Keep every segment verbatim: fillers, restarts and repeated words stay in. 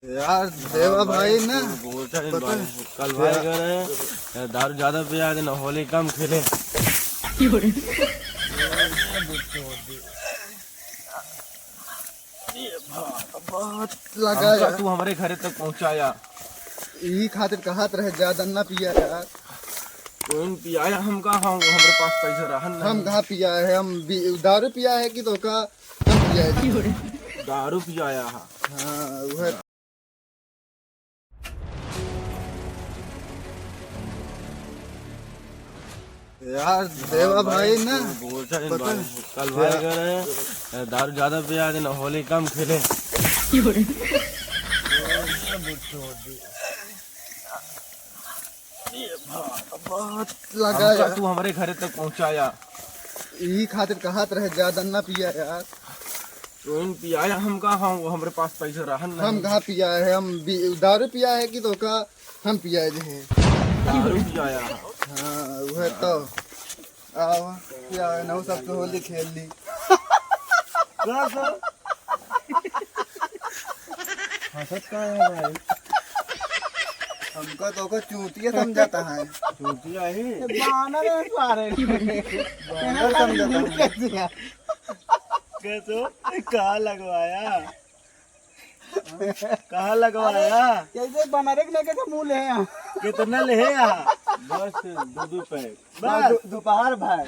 यार, देवा भाई ना, गोचा दिन पता भाई, है। कल भाई कह रहे हैं, दारू ज्यादा पिया दिन, होली कम खेले। बहुत लगा हमका यार। तू हमरे घरे तक पहुँचाया। यही खातिर कहत रहे, ज्यादा ना पिया यार। कोई न पियाया हमका, हम, हमरे पास पैसा रहन हम नहीं। कहाँ पिया है, हम बी-, दारू पिया है कि तो का हम पिया है। दारू पियाया है। हाँ, वह। यार, देवा भाई ना, गोचा दिन पता भाई, है। कल भाई कह रहे हैं, दारू ज्यादा पिया दिन, होली कम खेले। बहुत लगा हमका यार। तू हमरे घरे तक पहुँचाया। यही खातिर कहत रहे, ज्यादा ना पिया यार। कोई न पियाया हमका, हम, हमरे पास पैसा रहन हम नहीं। कहाँ पिया है, हम बी-, दारू पिया है कि तो का हम पिया है जे। दारू पियाया है। हाँ, वह तो। आओ, पिया है ना, सब तो होली खेल ली। हंसत का है भाई? हमका तो को चूतिया समझता है। चूतिया ही? बानर है सारे। बानर समझता है। कैसे? कहाँ लगवाया? कहाँ लगवाया? कैसे बना रे, लेके तो मुँह ले यहाँ। कितना ले है यहाँ? बस दो दो पैक। बस। दो-, दोपहर भर।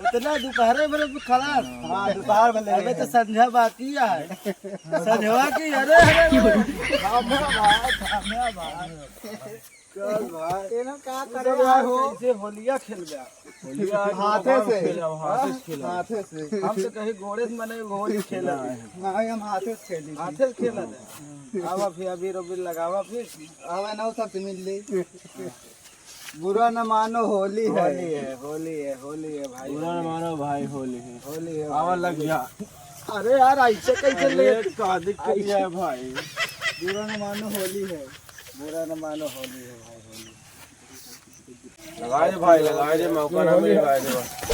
उतना दोपहरे भर में खलास? हाँ, दोपहर भर ले अबे तो हैं। संझा बाकी है। संझवा की, अरे, अरे, अरे। थाम्या भाई, थाम्या भाई। चल भाई। तेरा का तू करे सब यार हो? कैसे होलिया खेल गया? होलिया आज हाथे हमारा से। खेला, हाथे से खेला। हाथे से। हम तो कहीं गोड़े से मने होली खेला है। नहीं, हम हाथे से खेली थी। हाथे से खेला था। आवा फिर अबीर उबीर लगावा फिर। आवा ना, सब से मिल ले। बुरा न मानो, होली है। होली है, होली है, होली है भाई, बुरा न होली है। मानो भाई, होली है। होली है आवा भाई, लग होली। गया। अरे यार, ऐसे कैसे अरे, ले? का दिक्कत ऐसे है भाई? बुरा न मानो, होली है। बुरा न मानो, होली है भाई, होली। लगा दे भाई, लगा दे, मौका ना मिले, लगा दे।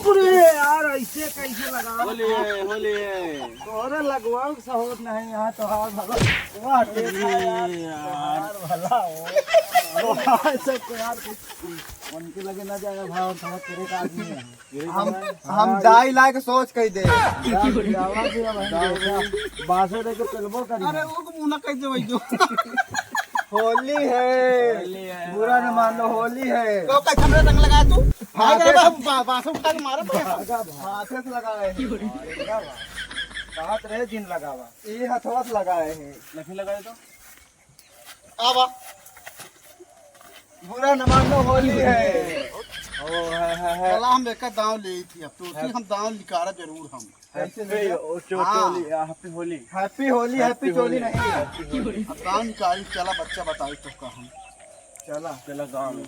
अरे यार, ऐसे कैसे लगा? होली है, होली है। तोहरे लगवाओ के सहूर नहीं, यहाँ तो हाथ भला। वाह, देखा यार, यार। यार भला हो। वाह, ऐसे तो यार, उनके लगे ना जाए भाई, थोड़ा तेरे का आदमी है। हम, हाँ। हम दाई लायक सोच कही दे। दाई लावा भी अब हम दाई देखा। बासे लेके चलबो करी। अरे, वो को मुना कह दे भाई जो। होली है। होली है। बुरा न मानो, होली है। तो कई हमरा रंग लगाया तू? भाग हाथे रे से बाबू, बा-, बासे उठा के मारा पड़ेगा। भागा, भागा। हाथे से लगाए हैं। कहाँ रहे जिन लगावा? ये हथवा से लगाए हैं। लखी लगाए तो? आवा। बुरा न मानो, होली है। ओ, है, है, है। चला, हम एक दांव ले थी, अब तो उसी हम दांव निकाला जरूर हम। Happy, ओ, चो-, हाँ। चोली, आ, happy होली। Happy होली, happy happy चोली होली। नहीं। Happy होली। अब दांव निकाली, चला बच्चा बताई तो का हम। चला। चला गाँव में।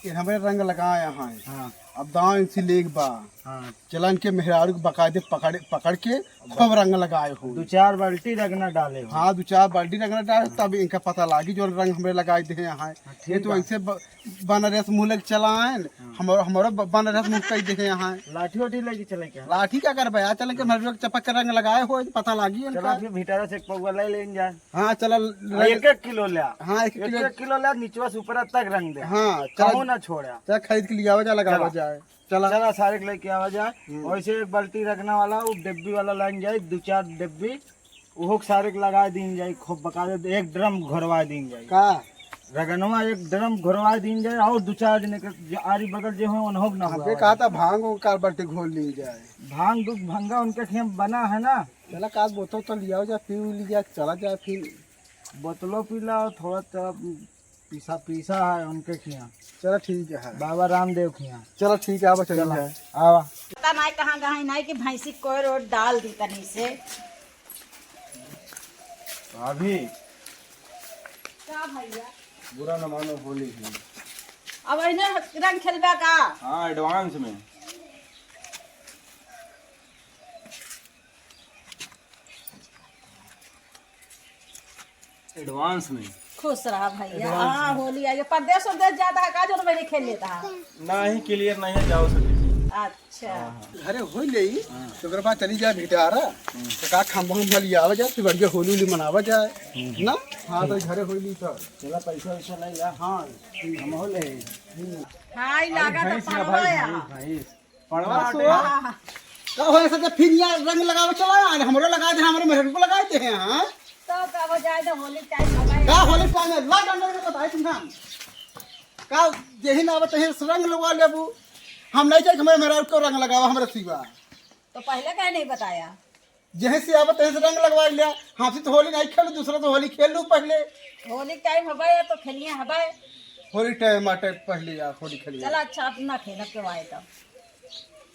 ये हमरे रंग लगाए हैं। हाँ। अब दांव इनसे लेग बा। हाँ। चला इनके मेहरारू के बकायदे पकड़, पकड़ के खूब रंग लगाए हो। दो चार बाल्टी रंग ना डाले हो। हाँ, दो चार बाल्टी रंग ना डाले, तब इनका पता लागी जो रंग हमरे लगाए दे हैं। हाँ, ये ठीक तो बा। ऐसे ब-, बनारस मुँह लग चला आए न, हाँ। हमरो, हमरो ब-, बनारस मुँह कह दे हैं। लाठी वाठी लेके चले क्या? लाठी क्या करबे? आ चले के मेहरारू के चपक के रंग लगाए हो, पता लागी चला इनका। फिर भीतरा से एक पौवा ले लेन जाए। हाँ, चला, हाँ, ले एक एक किलो ले आ। हाँ, एक एक किलो। एक किलो ले आ, निचवा से ऊपर तक रंग दे। हाँ, चला। कहूँ ना छोड़ा। चला, खरीद के लियावा जा, लगावा चला। जाए। चला। चला, सारे के लेके आवा जाए। हम्म। वैसे एक बाल्टी रखना वाला, वो डिब्बी वाला लाइन जाए, दो चार डिब्बी, उहो के सारे के लगा दीन जाए, खूब बकायदे एक ड्रम घोरवा दीन जाए। का? रगनवा एक ड्रम घोरवा दीन जाए, और दो चार जने के जो आरी बगल जे हो, उन्हों के ना हमके हुआ। कहा था भांग वो कार बाल्टी घोल ली जाए। भांग दो भंगा उनके खेम बना है ना। चला, का बोतल तो लियाओ जा, पी ली जा, चला जाए फिर। बोतलो पी ला, थोड़ा सा पीसा, पीसा है उनके खिया। चला ठीक है। बाबा रामदेव खिया। चला ठीक है, आवा चली चला। जाए। आवा। पता नहीं कहाँ गई, नहीं कि भैंसी कोई रोड डाल दी तनी से। भाभी। का भैया? बुरा न मानो, होली है। अब इन्हें रंग खेलबा का? हाँ, advance में। Advance में। खुश रहा भैया। Advance हाँ, में। होली आई है। परदेस उरदेस जाता है का, जो मेरे खेल लेता है? नहीं, clear नहीं है, जाओ सके। अच्छा। हाँ, हाँ। घरे होई लेई, हाँ। तो ओकरे बाद चली जाए भिटारा, हम्म। तो का खंभा उम्भा लियावा जाए, फिर बढ़िया होली उली मनावा जाए, हम्म। ना? हाँ, तो घरे होई ली तो। चला, पैसा वैसा ले ला। हाँ। हम हो ले। हम्म। हाँ, ई अरे लागत है भैंस ना पड़वा भाई, या। भैंस, भैंस। पड़वा बस आटे। हो। हाँ। का होए से तो फिर यहाँ रंग लगावे चला, आज हमरो लगा दे, हमरे मेहर को लगा दे हैं, हाँ? तो का हो जाए तो होली टाइम हो गए। का होली टाइम है? ला डंडा के बताए तुम हम। का यही ना बताए रंग लगवा लेबू। हम नहीं जाए कि हमरे मेहर को रंग लगावा हमरे सिवा। तो पहले काहे नहीं बताया? जैसे आवे तैसे रंग लगवा लिया। हमसे तो होली नहीं खेलू, दूसरा तो होली खेल लू पहले। होली टाइम हवा या तो खेलिए हवा। होली टाइम आटे पहले यार, होली खेलिए। चला अच्छा, अपना खेलब के आए तब।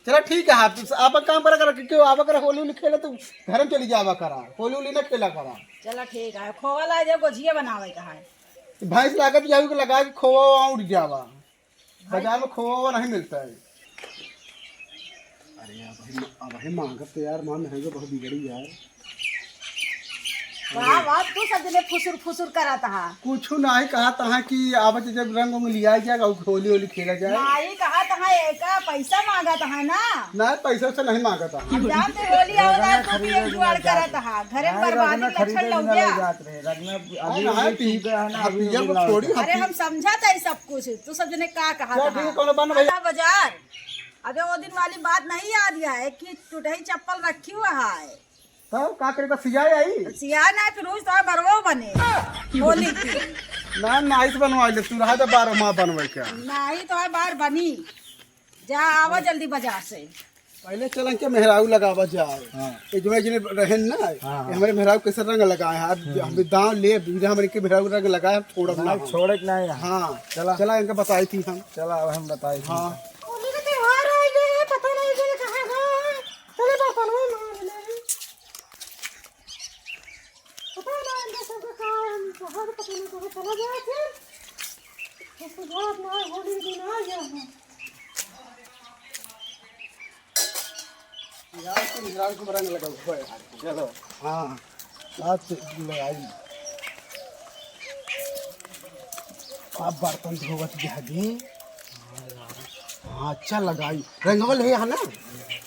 चला ठीक है, आप, आप काम करा करा, क्यों आवा करा होली उली खेले तो घर में चली जावा करा, होली उली ना खेला करा। चला ठीक है, खोवा ला जाओ, गोझिया बनावे का है। भैंस लागत जाऊ के लगा के खोवा वहाँ उठ जावा। बाजार में खोवा वोवा नहीं मिलता है। अरे यार, भाई, अब भाई मांगत तो यार, मान है जो बहुत बिगड़ी यार। वाह, वाह, तू सब जने फुसुर फुसुर करत हा। कुछ नहीं कहत हा कि आवत जब रंग उंग लिया जाएगा, होली होली खेला जाए। नहीं कहत हा, एका पैसा मांगत हा ना। नहीं, पैसा से नहीं मांगत हा। हम जानते होली आवत हा, तू भी एक जुगाड़ करत हा। घरे में बर्बादी के लक्षण लग गया। अरे, हाँ, पी-, गया है ना, हाँ, अभी पिया को छोड़ी, हाँ, अरे, पी- हम समझा था ये सब कुछ, तू सब जने का कहा चल, था? ठीक है, कोनो बात ना भैया। बाजार, अबे वो दिन वाली बात नहीं याद है कि टूटही चप्पल रखी हुआ है। तब का करे, बस सियाए आई? सियाए ना, फिर रोज तो बरवो बने होली की। ना, नाइस बनवा ले, तू रहा तो बारह माह बनवे के। नहीं तो है बार बनी। जा, आवा जल्दी बाजार से। पहले चलन के मेहरारू लगावा जाए। हाँ। ये जो है जिन्हें रहन ना, हाँ, हाँ। ये हमारे मेहरारू कैसे रंग लगाए हैं। अब हम्म। हम दांव ले, बीरा हमारे के मेहरारू रंग लगाए, हम छोड़ब ना नहीं, हम। छोड़े के नहीं है। हाँ। चला। चला, इनका बताई थी हम। चला, अब हम बताई थी। हाँ। होली का त्योहार आ गया है, पता नहीं चले कहाँ गए हैं। चले बर्तन में मार ले। पता ना इनका सबका कहाँ है, कहाँ पता नहीं कहाँ चला गया फिर। उसको जवाब ना है, होली के दिन आ गया है। यार, तुम मेहरारू को रंग लगाओ, हुआ यार। चलो। हाँ, आज तो लगाई। आप बर्तन धोवत जागे। हाँ, अच्छा लगाई। रंगवा ले है ना?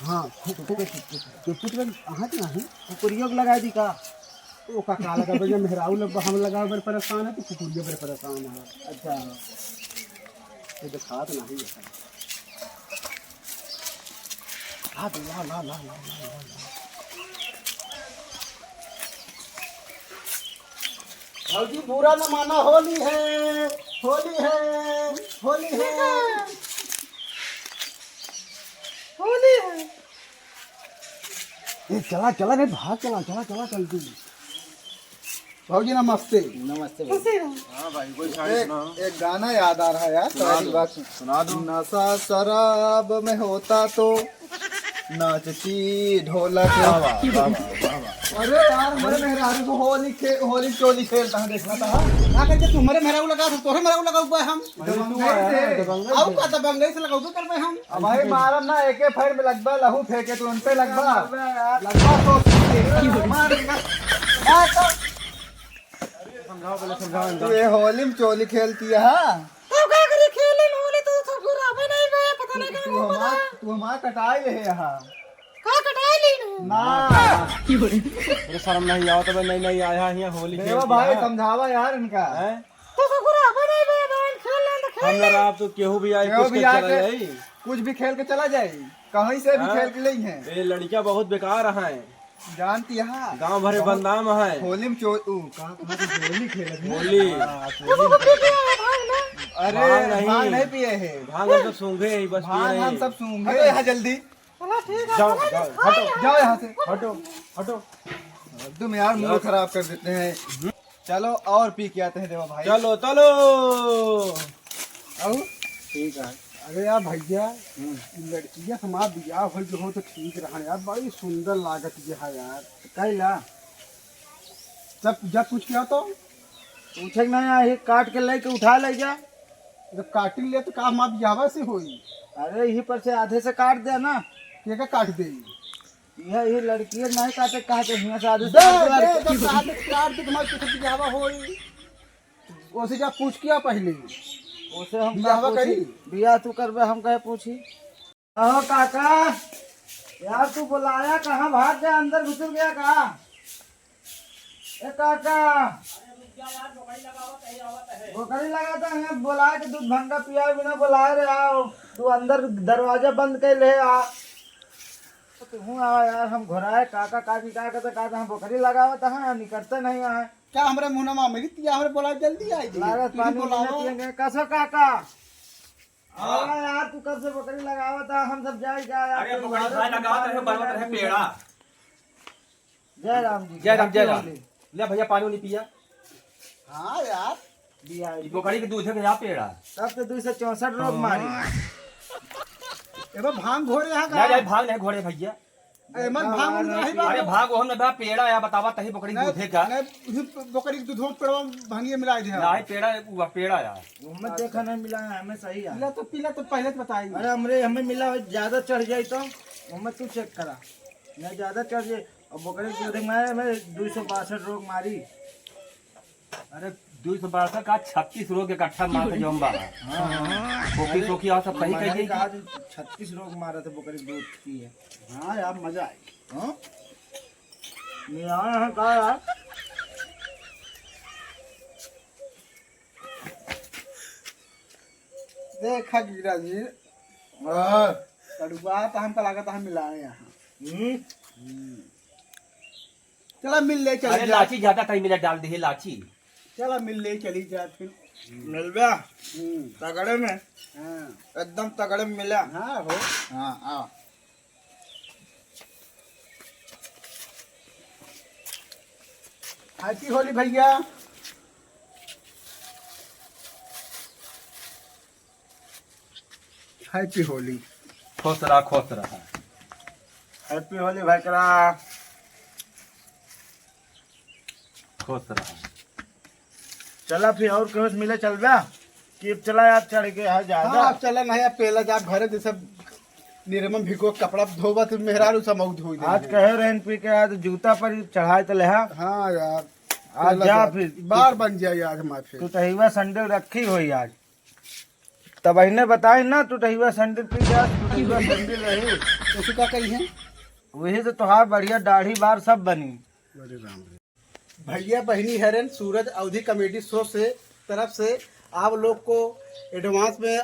हाँ, फु-, फु-, फु-, फु-, फु-, हाँ, तो नहीं। कुकुरियों को लगा दी का? ओ का, का लगा भैया, मेहरारू लोग हम लगा बड़े परेशान है, तो कुकुरिया बड़े परेशान है। अच्छा, ये तो खात नहीं है। ला दे, ला, ला। भौजी, बुरा न माना, होली है, होली है, होली है। होली है। ए, चला, चला, नहीं, भाग, चला, चला, चला, चल तू। भौजी, नमस्ते। नमस्ते भाई। खुशी रहो। हाँ भाई, कोई शायरी एक, सुनाओ। एक गाना याद आ रहा है यार, सुना शायरी दो, बात सुन। सुना दो। नशा शराब में होता तो नाचती ढोलक। वाह, वाह, वाह, वाह, वाह, वाह। अरे यार, हमारे मेहरारू को होली खे-, होली चोली खेलता है, देखना था। ना करके तुम्हारे मेहरारू लगा, तो तोहरे मेहरारू लगा हुआ है हम। अरे तू आया है, दबंगई से। आओ का दबंगई से लगाओ, तो करबे हम। अब भाई मारब ना, एके फायर में लगबा, लहू फेंके तो उन पे लगबा। लगबा तो मार, मार तो। समझाओ, पहले समझाओ इनका। तू ये होली में चोली खेलती है, हाँ? तो का करी, खेले में होली तो सब पूरा बे नहीं बे, पता नहीं तू, कहाँ तू घूमत हमार, है। तू हमार कटाई ले है यहाँ। का कटाई ली नू? ना। अरे शर्म नहीं आवत बे, नहीं, नहीं आया यहाँ होली देवा खेलती भाई, है। समझावा यार इनका। हैं? तो ससुरा बने बे, बहन खेल ले तो खेल हम ले। लगा आप तो केहू भी आए, केहू कुछ भी के आके चला जाई। कुछ भी खेल के चला जाई, कहीं से भी हाँ? खेल के लेई हैं। ये लड़कियां बहुत बेकार हैं। जानती है? गांव भरे बदनाम है। होली में चो-, ऊ, कहाँ, कहाँ से होली खेलत है? होली। हाँ, होली में खेलत है। अरे, भांग नहीं। भांग नहीं पिए हैं। भांग हम तो सूंघे ही, बस पिए भांग हम नहीं। सब सूंघे। हटो यहाँ जल्दी। चलो ठीक है, जाओ, चलो जाओ, खाओ हटो। यार। जाओ यहाँ से। हटो, हटो। तुम यार मूड खराब कर देते हैं। चलो और पी के आते हैं देवा भाई। चलो, चलो। आओ। ठीक है। अरे यार भैया, हम्म। लड़किया हमार बियाह हो जो हो तो ठीक रहा यार, बड़ी सुंदर लागत ये है यार। कैला? जब, जब पूछ के आओ तो? पूछे के नहीं, ये काट के लेके उठा ले जा। जब काटी ले तो का हमार बियाह से होई? अरे यही पर से आधे से काट दे ना। के का काट दे? यह, ये लड़कियां नहीं काटे, कहा के हियां से आधे से दे, काट दे, दे। जब काट, काट दे, तुम्हारे कुछ बियाहवा होई। ओसे जा पूछ किया पहले। ओसे हम बियाहवा का पूछी? करी? बियाह तू करबे, हम कहे पूछी? कहो काका, यार तू बुलाया कहाँ, भाग गया, अंदर घुस गया का? ए काका, बोकरी लगाता है, बुलाए के दूध भंगा पिया बिना बुलाए रहे आओ, तू अंदर दरवाजा बंद कर ले आ। तो तू आ यार, हम घुराए काका, काजी का कहते, कहते हम बोकरी लगावत है, निकलते नहीं आए। का हमरे मुँह मा मिली, या हमरे बोला जल्दी आई जी। लागत तू ही पानी बोलावा। नहीं पिएंगे। कसो काका? हाँ। अरे यार, तू कब से बकरी लगावत है, हम सब जाए क्या यार? अरे, तू बकरी हमारे भाई लगावत रहे, बनवत रहे पेड़ा। जय राम जी। जय राम, जय राम। ले भैया, पानी नहीं पिया। हाँ यार। दिया ये है। बकरी के दूध है कि या पेड़ा? तब तो दो सौ चौसठ रोग मारी। एबे भांग घोड़े यहाँ का? नहीं, नहीं, भांग नहीं घोड़े भैया। अरे मन भांग उंग नहीं बा। अरे भांग ओहम न बा, पेड़ा या बतावा तही बकरी के नहीं, दूधे का। नहीं, उही प-, बकरी के दूधवा में पेड़वा भांगिए मिला दे। नहीं, पेड़ा, उ पेड़ा या। ओहमे देखा नहीं मिला है, हमें सही है। पीला तो, पीला तो पहले तो बताई। अरे हमरे, हमें मिला हो, ज्यादा चढ़ जाए तो ओहमे तू check करा। नहीं ज्यादा चढ़ जाए, और बकरी के दूधे में, में दो सौ बासठ रोग मारी। अरे, दो सौ बासठ का छत्तीस रोग इकट्ठा मार के जौन बा। हाँ, हाँ। खोखी, अरे, खोखी और सब सही मजा कह दी। कहा जो छत्तीस रोग मारा था बकरी दूध की है। हाँ यार, मजा आई। हाँ? ये आया है का यार? देखा गिरा जी। हाँ। कड़ुआ तो हमका लागत हम मिलाए यहाँ। हम्म। हम्म। चला मिल ले, चली अरे जा। लाची ज्यादा टाइम मिला डाल दे लाची। चला मिल ले, चली जा फिर। मिलबा? हम्म। तगड़े में। हाँ। एकदम तगड़े में मिला। हाँ हो। हाँ, आ। Happy होली भैया। Happy होली। खुश रहा, खुश रहा। Happy होली भाई करा। खुश रहा। चला फिर और कहीं से मिले चलबा? कि अब चला यार चढ़ के है ज्यादा। हाँ, अब चला नहीं, अब पहला जा घरे जैसे निरमन भिगो कपड़ा धोबा तो मेहरारू सब मऊ धोई दे। आज कहे रहन पी के आज जूता पर ही चढ़ाए तो लेहा। हाँ यार। आज पहला जा जा। फिर। बार बन जाए आज हमारे फिर। टुटहिवा sandal रखी होई आज। तब इन्हें बताए ना, टुटहिवा sandal पी जा, टुटहिवा sandal रही। उसका कही है? वही तो तोहार बढ़िया दाढ़ी बार सब बनी। अरे राम रे। भैया बहिनी हरन सूरज अवधी comedy show से तरफ से आप लोग को advance में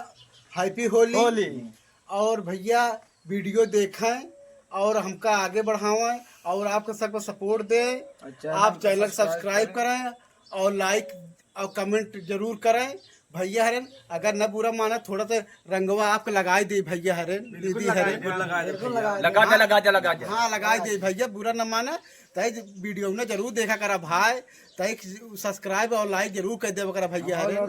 happy होली। होली। और भैया video देखें और हमका आगे बढ़ावें और आपके सबको support दें। अच्छा, आप channel subscribe करें और like और comment जरूर करें। भैया हरन अगर न बुरा माना थोड़ा सा रंगवा आपके लगाई दे भैया हरन, बिल्कुल दीदी लगाई हरन। दे, बिल्कुल लगाई दे। लगा दे, लगा दे, लगा दे। हाँ, लगाई दे भैया, बुरा न माना। तय video न जरूर देखा करा भाई, तय subscribe और like जरूर कर देवा करा भैया हरन।